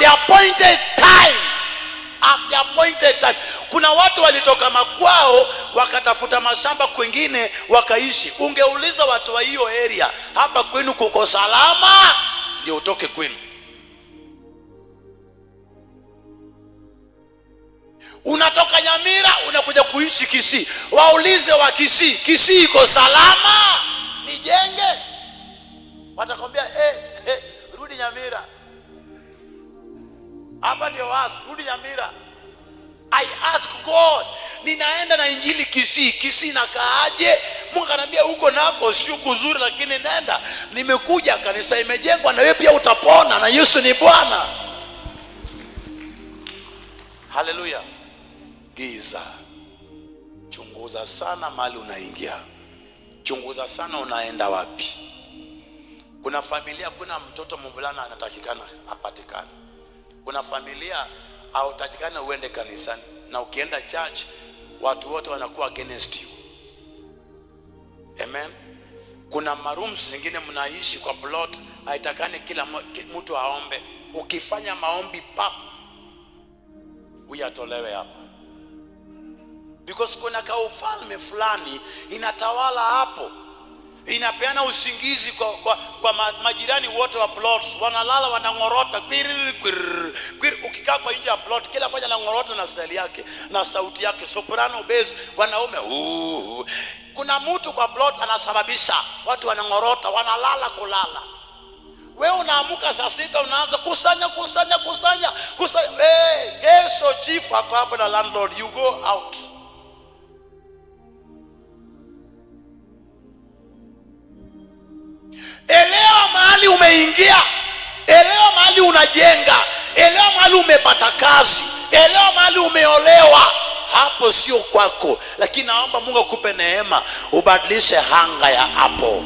the appointed time, at the appointed time. Kuna watu walitoka makwao wakatafuta mashamba kwingine wakaishi. Ungeuliza watu wa hiyo area, hapa kwenu kuko salama? Ndio utoke kwenu. Unatoka Nyamira unakuja kuishi Kisii, waulize wa Kisii, Kisii iko salama? Nijenge? Watakwambia eh, rudi Nyamira, hapa ndio wasi, rudi Nyamira. I ask God, ninaenda na injili Kisii, Kisii nakaaje? Mungu ananiambia huko nako sio kuzuri, lakini nenda. Nimekuja, kanisa imejengwa, na wewe pia utapona, na Yesu ni Bwana. Haleluya! Giza, chunguza sana mahali unaingia, chunguza sana unaenda wapi. Kuna familia, kuna mtoto mvulana anatakikana apatikane. Kuna familia hautakikana uende kanisani, na ukienda church watu wote wanakuwa against you. Amen. Kuna marooms zingine mnaishi kwa plot, haitakani kila mtu aombe. Ukifanya maombi pap, huyu atolewe hapa, because kuna kaufalme fulani inatawala hapo, inapeana usingizi kwa majirani wote wa plots, wanalala wanang'orota kwiriri, kwiriri, kwiriri. Ukikaa kwa nje ya plot, kila mmoja anang'orota na style yake na sauti yake, soprano, bass, wanaume uu. Kuna mtu kwa plot anasababisha watu wanang'orota, wanalala kulala. Wewe unaamuka saa 6 unaanza kusanya kusanya kusanya kusanya. Hey, kesho chief ako hapo na landlord, you go out. Elewa mahali umeingia, elewa mahali unajenga, elewa mahali umepata kazi, elewa mahali umeolewa. Hapo sio kwako, lakini naomba Mungu akupe neema ubadilishe hanga ya hapo.